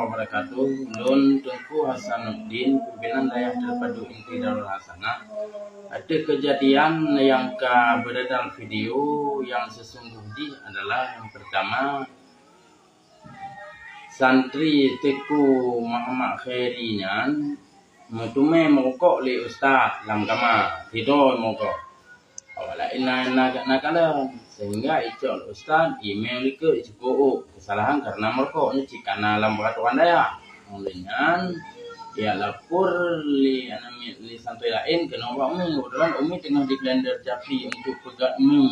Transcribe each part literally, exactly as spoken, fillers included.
wabarakatuh. Lôn Teungku Hasanuddin, pimpinan Dayah Terpadu Inti Darul Hasanah. Ateueh kejadian nyang ka beredar video nyang sesungguh jih adalah nyang pertama, santri Teungku Muhammad Khairi nyan meuteumé meurukok lé ustaz lam kama, sidroe meurukok. Awak laén na, na, na kalon, sehingga icok lé ustaz, imé likot, icukôp, kesalahan karena meurukok nyoe cit ka na lam peraturan dayah. Óh lheueh nyan, ijak lapor lé aneuk miet lé santri laén keunoe bak umi. Keubeutulan umi teungoh jiblender capli untuk peugöt mi.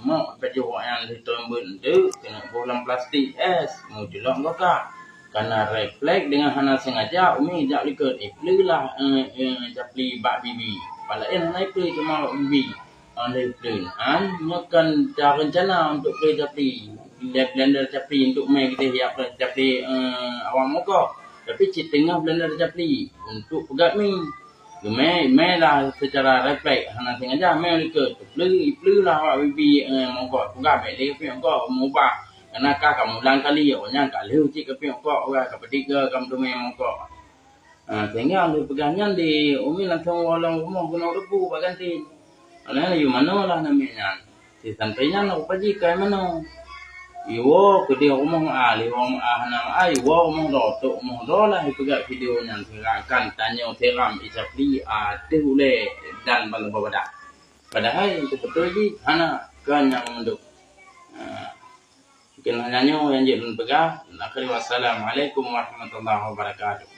Mok pajoh awak nyan lheueh teureumbeuet enteuk, keuneuk boh lam plastik es, meujeulok goka. Karena refleks dengan hana sengaja, umi jak likot, eh, pleulah, eh, eh, capli bak bibi. Pat laén hana ipleu, cuma bak bibi. Óh lheueh pleu nyan, nyoe kan ta rencana untuk pleu capli. Blender capli untuk mé geutéh jak pleu capli, eh, awak mokok. Tapi cit teungoh blender capli untuk peugöt mi. Geumé, mé lah secara refleks, hana sengaja mé likot. Pleu, pleu lah awak bibi, eh, mokok. Peugah bèk lé piep mokok, mubah. Karena ka kamoe ulang kali, awak nyan ka lheueh cit ka piep mokok, ka peudiek ka meuteumé mokok. Ha, sehingga lheueh peugah nyan di umi langsung woe lam rumoh keunoe rebu bak kantin. Alèh yue manoe lah namiet nyan. Si santri nyan rupa jih kai manoe. Iwoe keudeh rumoh meu'ah, lé woe meu'ah hana meu'ah, iwoe rumoh droe, trok rumoh droe lah ipeugah video nyan sira kan tanyoe siram i capli ateueh ulèe dan ban leuba badak. Padahai nyang beutôi jih hana, kon nyang mandum. Ha. Mungkin hanya nyoe nyang jeuet lôn peugah. Akhiri, wassalamualaikum warahmatullahi wabarakatuh.